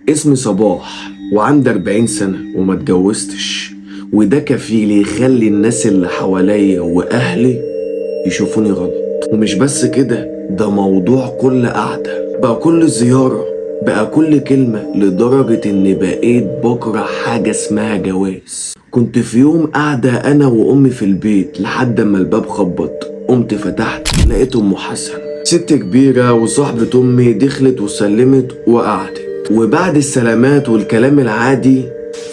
اسمي صباح وعندي 40 سنة وما اتجوزتش، وده كفيل يخلي الناس اللي حواليا وأهلي يشوفوني غلط. ومش بس كده، ده موضوع كل قعدة بقى، كل زيارة بقى، كل كلمة، لدرجة إني بقيت بكره حاجة اسمها جواز. كنت في يوم قاعدة أنا وأمي في البيت لحد ما الباب خبط. قمت فتحت لقيت أم حسن، ست كبيرة وصاحبة أمي، دخلت وسلمت وقعدت. وبعد السلامات والكلام العادي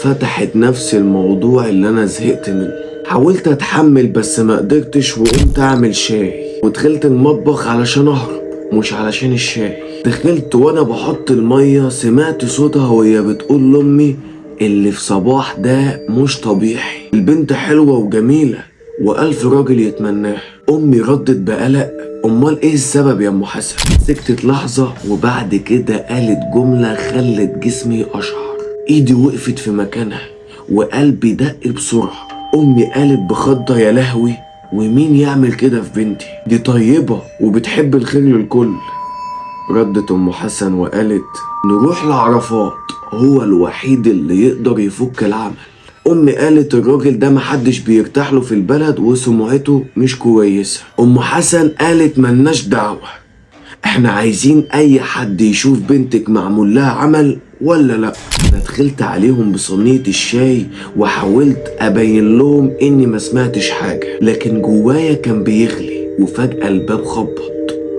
فتحت نفس الموضوع اللي أنا زهقت منه. حاولت أتحمل بس ما قدرتش، وقمت أعمل شاي ودخلت المطبخ علشان أهرب، مش علشان الشاي. دخلت وأنا بحط المية سمعت صوتها وهي بتقول لأمي اللي في صباح ده مش طبيعي، البنت حلوة وجميلة وألف راجل يتمناها. أمي ردت بقلق، أمال إيه السبب يا أم حسن؟ سكتت لحظة وبعد كده قالت جملة خلت جسمي أشعر، إيدي وقفت في مكانها وقلبي دق بسرعة. أمي قالت بخضة، يا لهوي، ومين يعمل كده في بنتي؟ دي طيبة وبتحب الخير للكل. ردت أم حسن وقالت نروح لعرفات، هو الوحيد اللي يقدر يفك العمل. أمي قالت الراجل ده محدش بيرتاح له في البلد وسمعته مش كويسة. أم حسن قالت ملناش دعوة، احنا عايزين أي حد يشوف بنتك معمول لها عمل ولا لأ. أنا دخلت عليهم بصينية الشاي وحاولت أبين لهم إني ما سمعتش حاجة، لكن جوايا كان بيغلي. وفجأة الباب خبط،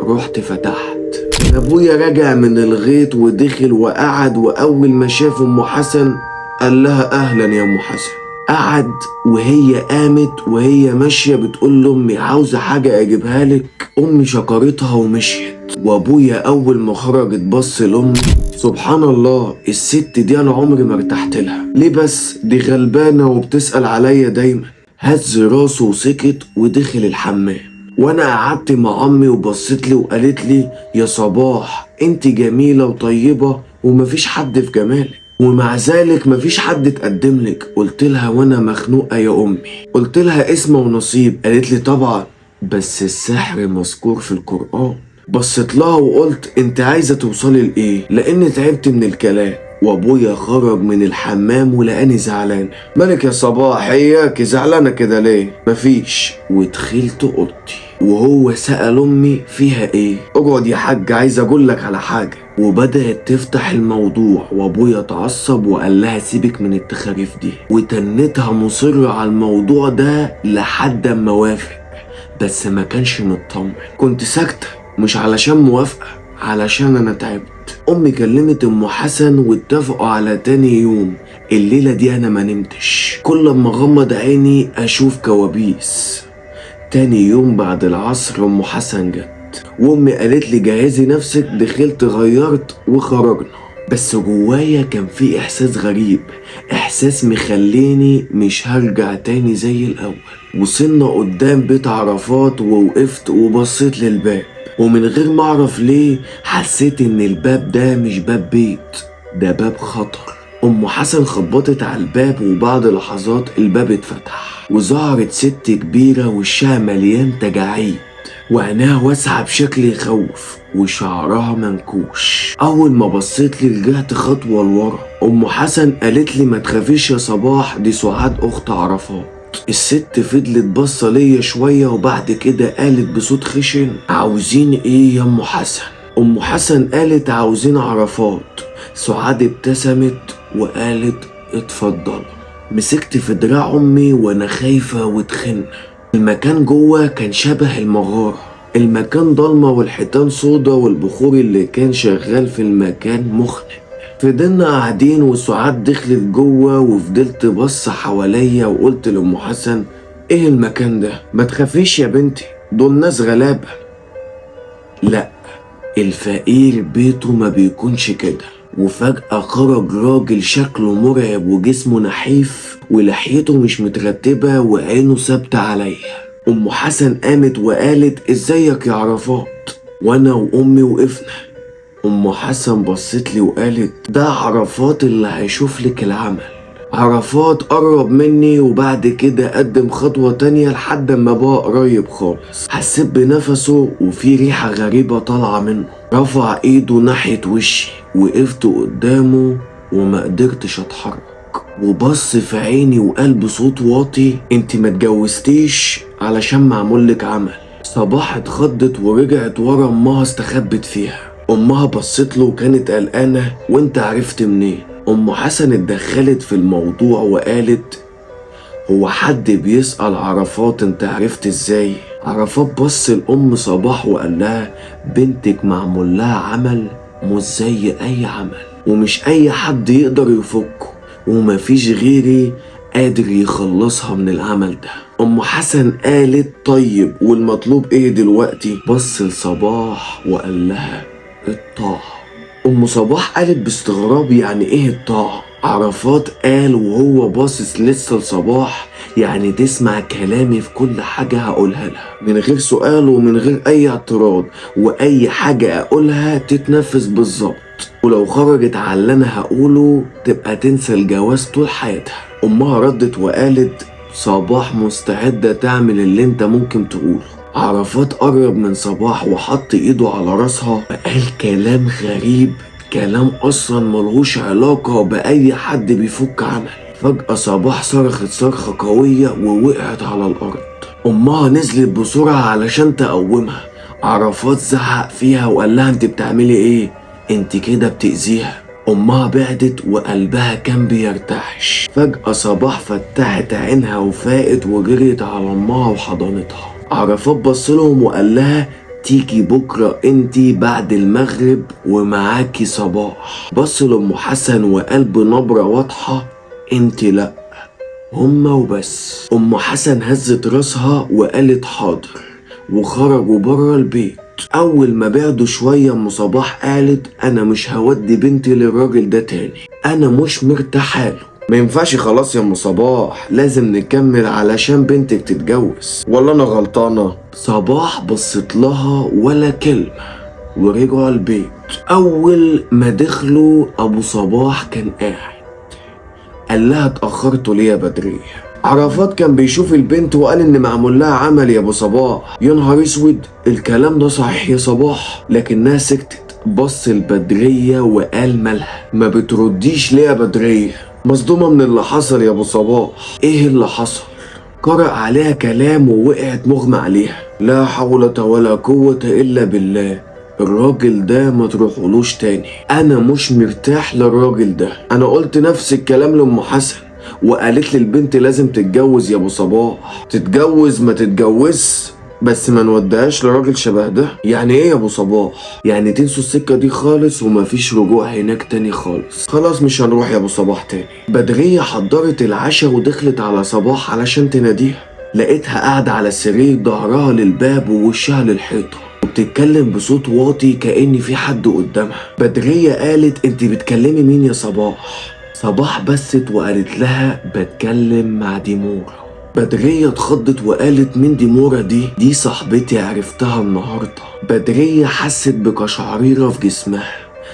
رحت فتحت، كان أبويا راجع من الغيط ودخل وقعد، وأول ما شاف أم حسن قال لها أهلا يا أم حسن. قعد وهي قامت وهي ماشية بتقول لأمي عاوزة حاجة أجيبها لك. أمي شكرتها ومشيت. وأبويا أول ما خرجت بص لأمي، سبحان الله، الست دي أنا عمري ما ارتحت لها، ليه بس؟ دي غلبانة وبتسأل عليا دايما. هز راسه وسكت ودخل الحمام. وانا قعدت مع امي وبصت لي وقالت لي يا صباح انت جميلة وطيبة ومفيش حد في جمالك، ومع ذلك مفيش حد اتقدم لك. قلت لها وانا مخنوقة يا امي، قلت لها اسمه ونصيب. قالت لي طبعا، بس السحر مذكور في القرآن. بصيت لها وقلت انت عايزة توصلي لايه؟ لان تعبت من الكلام. وابويا خرج من الحمام ولقاني زعلان. مالك يا صباح؟ اياك زعلانه كده ليه؟ مفيش. ودخلت اوضتي وهو سأل امي فيها ايه. اقعد يا حاج، عايز اقول لك على حاجه. وبدأت تفتح الموضوع، وابويا اتعصب وقال لها سيبك من التخاريف دي، وتنتها مصر على الموضوع ده لحد ما وافق، بس ما كانش مطمن. كنت ساكتة مش علشان موافقة، علشان انا تعبت. امي كلمت ام حسن واتفقوا على تاني يوم. الليلة دي انا ما نمتش، كل ما اغمض عيني اشوف كوابيس. تاني يوم بعد العصر ام حسن جت، وامي قالت لي جهزي نفسك. دخلت غيرت وخرجنا، بس جوايا كان في احساس غريب، احساس مخليني مش هرجع تاني زي الاول. وصلنا قدام بيت عرفات ووقفت وبصيت للباب، ومن غير ما اعرف ليه حسيت ان الباب ده مش باب بيت، ده باب خطر. ام حسن خبطت على الباب، وبعد لحظات الباب اتفتح وظهرت ست كبيرة وشها مليان تجاعيد وعينيها واسعة بشكل يخوف وشعرها منكوش. أول ما بصيت لي رجعت خطوة لورا. أم حسن قالت لي ما تخافيش يا صباح، دي سعاد أخت عرفات. الست فضلت بصة ليا شوية وبعد كده قالت بصوت خشن عاوزين ايه يا أم حسن؟ أم حسن قالت عاوزين عرفات. سعاد ابتسمت وقالت اتفضل. مسكت في دراع أمي وأنا خايفة وتخن. المكان جوه كان شبه المغارة، المكان ضلمة والحيطان سودا والبخور اللي كان شغال في المكان مخنق. فضلنا قاعدين وسعاد دخلت جوه، وفضلت بص حواليا وقلت لأم حسن ايه المكان ده؟ ما تخافيش يا بنتي، دول ناس غلابة. لا، الفقير بيته ما بيكونش كده. وفجأة خرج راجل شكله مرعب وجسمه نحيف ولحيته مش مترتبة وعينه ثابتة عليا. أم حسن قامت وقالت ازيك يا عرفات؟ وانا وامي وقفنا. ام حسن بصت لي وقالت ده عرفات اللي هيشوف لك العمل. عرفات قرب مني وبعد كده قدم خطوة تانية لحد ما بقى قريب خالص. حسيت بنفسه وفي ريحة غريبة طالعة منه. رفع ايده ناحية وشي وقفت قدامه وما قدرتش اتحرك، وبص في عيني وقال بصوت واطي: انت ما اتجوزتيش علشان معمولك عمل. صباح اتخضت ورجعت ورا امها استخبت فيها. امها بصت له وكانت قلقانة: وانت عرفت منين؟ ام حسن اتدخلت في الموضوع وقالت: هو حد بيسأل عرفات انت عرفت ازاي؟ عرفات بص لأم صباح وقال لها: بنتك معمول لها عمل مش زي اي عمل، ومش اي حد يقدر يفكه، ومفيش غيري قادر يخلصها من العمل ده. ام حسن قالت: طيب والمطلوب ايه دلوقتي؟ بص لصباح وقال لها: الطاعة. ام صباح قالت باستغراب: يعني ايه الطاعة؟ عرفات قال وهو باصص لسه لصباح: يعني تسمع كلامي في كل حاجة هقولها لها من غير سؤال ومن غير اي اعتراض، واي حاجة اقولها تتنفذ بالظبط، ولو خرجت على اللي انا هقوله تبقى تنسى الجواز طول حياتها. امها ردت وقالت: صباح مستعدة تعمل اللي انت ممكن تقوله. عرفات قرب من صباح وحط ايده على راسها وقال كلام غريب، كلام اصلا ملهوش علاقة باي حد بيفك عمل. فجأة صباح صرخت صرخة قوية ووقعت على الارض. امها نزلت بسرعة علشان تقومها. عرفات زعق فيها وقال لها: انت بتعملي ايه؟ انت كده بتأذيها. امها بعدت وقلبها كان بيرتعش. فجأة صباح فتحت عينها وفاقت وجريت على امها وحضنتها. عرفات بص لهم وقال لها: تيجي بكرة انتي بعد المغرب ومعاكي صباح. بص لأم حسن وقال بنبرة واضحة: انتي لأ، هما وبس. ام حسن هزت راسها وقالت حاضر، وخرجوا برا البيت. اول ما بعدوا شوية ام صباح قالت: انا مش هودي بنتي للراجل ده تاني، انا مش مرتاحة له. ما ينفعش خلاص يا ام صباح، لازم نكمل علشان بنتك تتجوز، ولا انا غلطانة؟ صباح بصت لها ولا كلمة ورجعوا البيت. اول ما دخلوا ابو صباح كان قاعد، قال لها: اتأخرتوا ليه يا بدرية؟ عرفات كان بيشوف البنت وقال ان معمول لها عمل يا ابو صباح. يا نهار اسود، الكلام ده صحيح يا صباح؟ لكنها سكتت. بص البدرية وقال: مالها ما بترديش ليه يا بدرية؟ مصدومة من اللي حصل يا ابو صباح. ايه اللي حصل؟ قرأ عليها كلام ووقعت مغمى عليها. لا حول ولا قوة الا بالله، الراجل ده ما تروحولوش تاني، انا مش مرتاح للراجل ده. انا قلت نفس الكلام لام حسن وقالت لي البنت لازم تتجوز يا ابو صباح، تتجوز ما تتجوز بس ما نوديهاش لراجل شبه ده. يعني ايه يا ابو صباح؟ يعني تنسوا السكة دي خالص ومفيش رجوع هناك تاني خالص. خلاص مش هنروح يا ابو صباح تاني. بدرية حضرت العشاء ودخلت على صباح علشان تناديها، لقيتها قاعدة على السرير ظهرها للباب ووشها للحيطة وبتتكلم بصوت واطي كأن في حد قدامها. بدرية قالت: انت بتكلمي مين يا صباح؟ صباح بست وقالت لها: بتكلم مع ديمورا. بدرية اتخضت وقالت: مين ديمورا دي؟ دي صاحبتي عرفتها النهاردة. بدرية حست بقشعريرة في جسمها،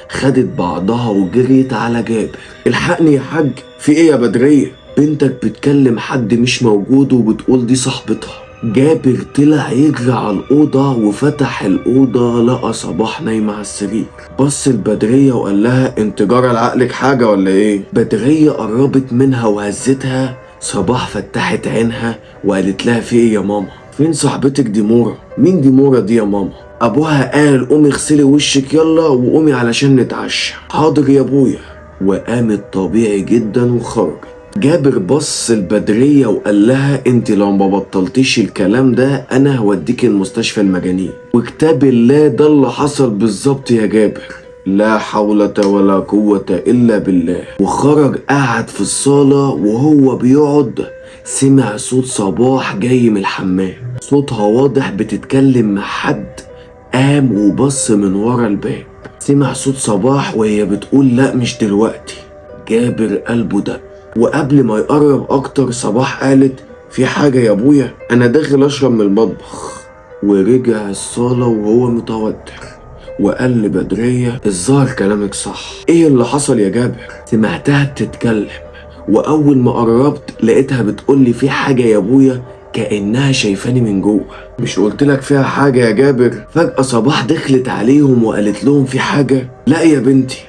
خدت بعضها وجريت على جابر: الحقني يا حاج. في ايه يا بدرية؟ بنتك بتكلم حد مش موجود وبتقول دي صاحبتها. جابر طلع يجري على الأوضة وفتح الأوضة لقى صباح نايمة على السرير. بص البدرية وقال لها: انت جرى لعقلك حاجة ولا ايه؟ بدرية قربت منها وهزتها. صباح فتحت عينها وقالت لها: في ايه يا ماما؟ فين صاحبتك ديمورا؟ مين ديمورا دي يا ماما؟ ابوها قال: قومي اغسلي وشك يلا وقومي علشان نتعشى. حاضر يا ابويا. وقامت طبيعي جدا وخرجت. جابر بص البدرية وقال لها: انت لو ما بطلتيش الكلام ده انا هوديك المستشفى المجانين. وكتاب الله ده اللي حصل بالظبط يا جابر، لا حول ولا قوة إلا بالله. وخرج قعد في الصالة، وهو بيقعد سمع صوت صباح جاي من الحمام، صوتها واضح بتتكلم مع حد. قام وبص من ورا الباب، سمع صوت صباح وهي بتقول: لا مش دلوقتي. جابر قلبه دق، وقبل ما يقرب اكتر صباح قالت: في حاجة يا ابويا؟ انا داخل اشرب من المطبخ. ورجع الصالة وهو متوتر وقال لبدرية: الظاهر كلامك صح. ايه اللي حصل يا جابر؟ سمعتها بتتكلم، واول ما قربت لقيتها بتقولي في حاجة يا ابويا، كأنها شايفاني من جوه. مش قلتلك فيها حاجة يا جابر؟ فجأة صباح دخلت عليهم وقالت لهم: في حاجة؟ لا يا بنتي.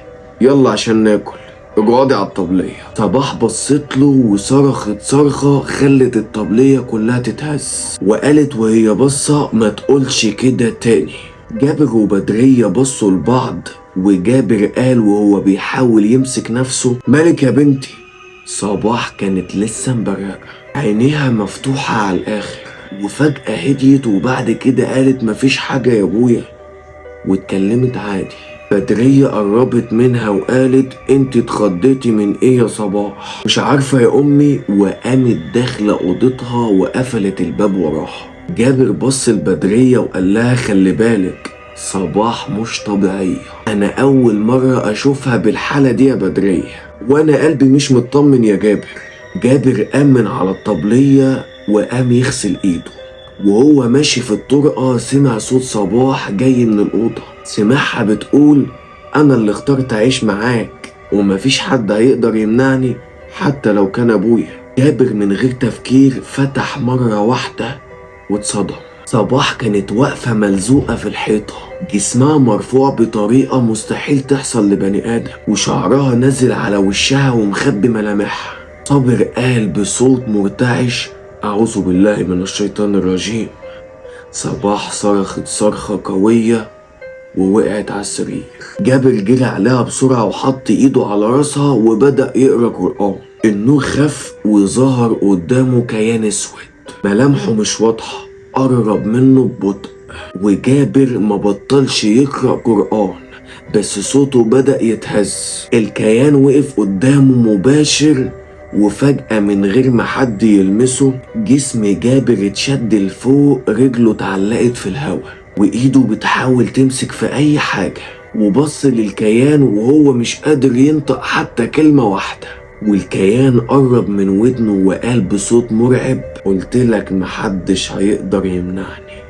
يلا عشان ناكل، اقعدي على الطبلية. صباح بصت له وصرخت صرخة خلت الطبلية كلها تتهز، وقالت وهي بصة ما تقولش كده تاني. جابر وبدرية بصوا لبعض، وجابر قال وهو بيحاول يمسك نفسه مالك يا بنتي؟ صباح كانت لسه مبرقة، عينيها مفتوحة على الآخر، وفجأة هديت وبعد كده قالت مفيش حاجة يا ابويا، واتكلمت عادي. بدرية قربت منها وقالت انت اتخضيتي من ايه يا صباح؟ مش عارفة يا امي. وقامت داخلة اوضتها وقفلت الباب وراها. جابر بص لبدرية وقال لها خلي بالك، صباح مش طبيعية، انا اول مرة اشوفها بالحالة دي يا بدرية، وانا قلبي مش مطمن يا جابر. جابر قام من على الطبلية وقام يغسل ايده، وهو ماشي في الطرقة سمع صوت صباح جاي من الأوضة. سمعها بتقول أنا اللي اخترت أعيش معاك ومفيش حد هيقدر يمنعني حتى لو كان أبويا. جابر من غير تفكير فتح مرة واحدة واتصدم. صباح كانت واقفة ملزوقة في الحيطة، جسمها مرفوع بطريقة مستحيل تحصل لبني آدم، وشعرها نازل على وشها ومخبي ملامحها. صابر قال بصوت مرتعش أعوذ بالله من الشيطان الرجيم. صباح صرخت صرخة قوية ووقعت على السرير. جابر جري عليها بسرعة وحط ايده على راسها وبدأ يقرأ قرآن. النور خف وظهر قدامه كيان اسود ملامحه مش واضحة، قرب منه ببطء، وجابر ما بطلش يقرأ قرآن بس صوته بدأ يتهز. الكيان وقف قدامه مباشر، وفجأة من غير ما حد يلمسه جسم جابر اتشد لفوق، رجله اتعلقت في الهوا وإيده بتحاول تمسك في أي حاجة، وبص للكيان وهو مش قادر ينطق حتى كلمة واحدة. والكيان قرب من ودنه وقال بصوت مرعب قلتلك محدش هيقدر يمنعني.